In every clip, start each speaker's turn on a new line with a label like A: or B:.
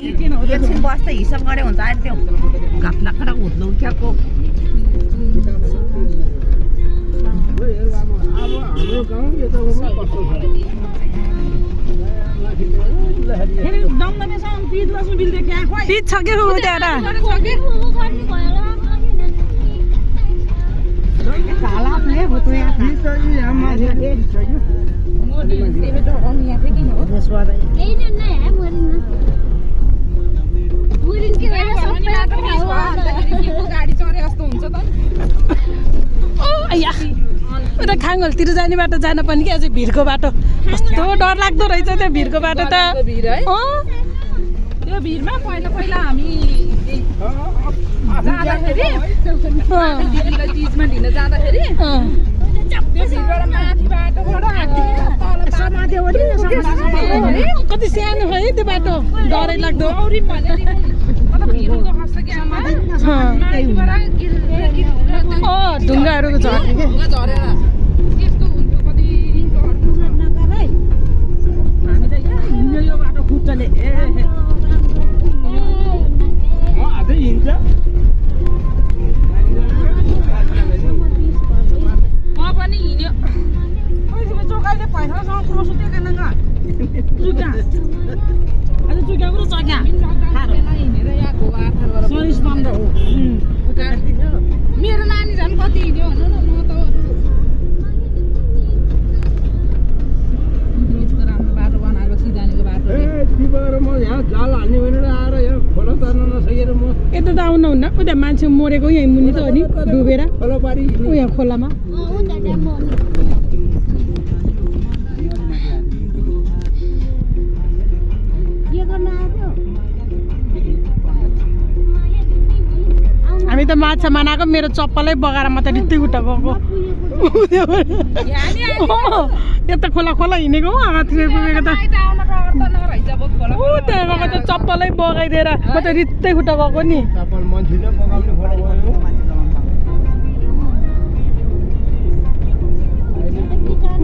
A: एकछिन बस्दा हिसाब गरे हुन्छ अहिले त्यो घाप्लाकडा उठ्नु उठ्याएको
B: पिच छ के उता खाङहलतिर जाने बाटो जान पनि कि अझै भिरको बाटो कस्तो डर लाग्दो रहेछ त्यो भिरको बाटो त
C: त्यो भिरमा पहिला पहिला हामी जाँदाखेरि चिजमा ढिलो जाँदाखेरि
B: कति सानो है त्यो बाटो डरै लाग्दो ढुङ्गाहरूको झरेको
C: त्यस्तो हुन्थ्यो कति हामी त यहाँ हिँड्यो यो बाटो खुट्टाले
D: अझै हिँड्छ
C: पनि हिँड्यो चोकाइले पैसासँग कुरो सुतेको चुक्या
B: अझ चुक्या कुरो चक्या
C: हिँडेर यहाँको
B: सरिस बन्द हो
C: मेरो नानी झन् कति हिँड्यो भनौँ न म त यस्तो राम्रो बाटो बनाएको सिधानीको बाटो
D: म यहाँ जाल हाल्ने भनेर आएर यहाँ खोला तर्न नसकेर म
B: यता त आउनुहुन्न उता मान्छे मरेको यहीँ मुनि त हो नि डुबेर
D: खोला पारी
B: यहाँ खोलामा हामी त माछा मानाको मेरो चप्पलै बगाएर म त रित्तै उठा गएको यता खोला खोला हिँडेको हो आगातिर पुगेको त त्यहाँ गएको त चप्पलै बगाइदिएर म त रित्तै खुट्टा गएको नि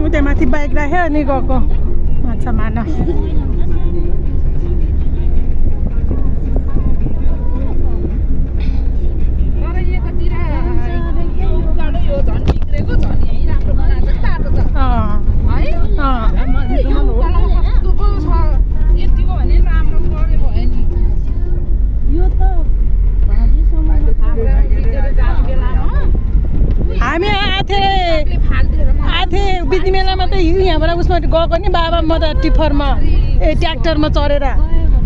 B: त्यहाँ माथि बाइक राख्यो अनि गएको माछा मार्न हामी आथे बिच मेलामा त यहाँबाट उसमा गएको नि बाबा म त टिफरमा ट्र्याक्टरमा चढेर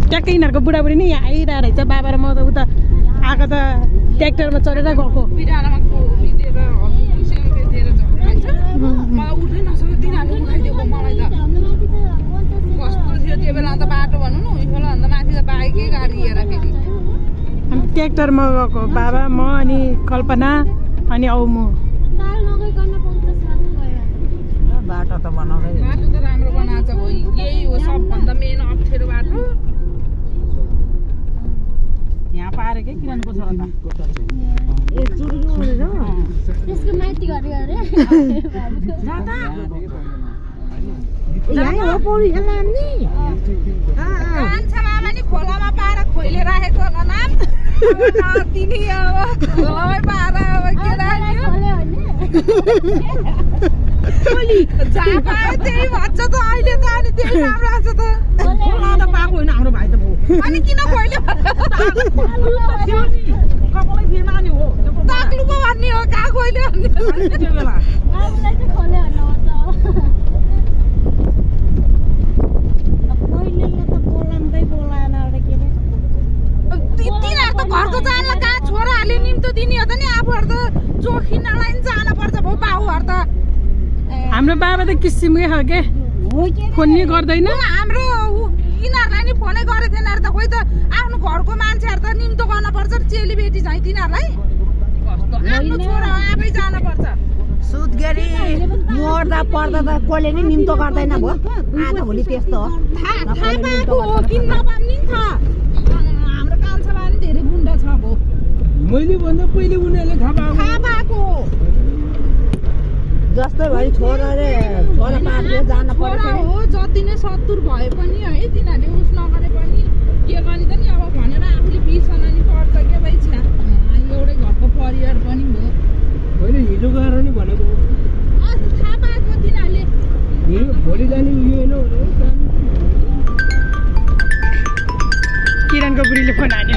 B: ट्याक्कै यिनीहरूको बुढाबुढी नि यहाँ आइरहेको रहेछ बाबा र म त उता आएको त ट्र्याक्टरमा चढेर गएको हामी ट्र्याक्टरमा गएको बाबा म अनि कल्पना अनि औ म
A: बाटो त बनाउँदै
C: बाटो त राम्रो बनाएको छ हो यही हो सबभन्दा मेन अप्ठ्यारो बाटो यहाँ पारे के किरानको छ
E: त्यसको माथि गरे अरे
A: यहाँ हो पौडी खेल्न नि
C: कान्छामा पनि खोलामा पाएर खोइले राखेको होला नाम नदिने अब खोलामै पाएर अब के राख्यो जहाँ पायो त्यही भन्छ त अहिले त अनि त्यही नाम राख्छ त
A: खोला त पाएको होइन हाम्रो भाइ त
C: अनि किन खोइले
A: कपालै थिएन नि हो
C: ताक्लु पो भन्ने हो कहाँ खोइले भन्ने
A: त्यो बेला
E: बाबुलाई चाहिँ खोले भन्नु
C: तिनीहरू त घरको जानलाई कहाँ छोराहरूले निम्तो दिने हो त नि आफूहरू त जोखिनलाई नि जान पर्छ भाउ बाउहरू त
B: हाम्रो बाबा त किसिमकै खालके फोन नि गर्दैन
C: हाम्रो यिनीहरूलाई नि फोनै गरेको थिएन त खोइ त आफ्नो घरको मान्छेहरू त निम्तो गर्न पर्छ चेली बेटी झैँ तिनीहरूलाई आफ्नो छोरा आफै जान पर्छ
A: सुत गरी मर्दा पर्दा त कसले नि निम्तो गर्दैन भयो आज भोलि त्यस्तो हो
C: थाहा पाएको हो किन नपाउने नि थाहा हाम्रो कान्छामा पनि धेरै गुन्डा छ भो
D: मैले भन्दा पहिले उनीहरूले
C: थाहा पाएको
A: जस्तै भरि छोराले छोरा पार्यो जान
C: छोरा
A: पर्छ
C: हो जति नै 70 भए पनि है तिनीहरूले उस नगरे पनि के गर्ने त नि
D: भनेको
C: थाहा पाएको तिनीहरूले
D: भोलि जाने उयो होइन
B: किरणको बुढीले फोन हान्यो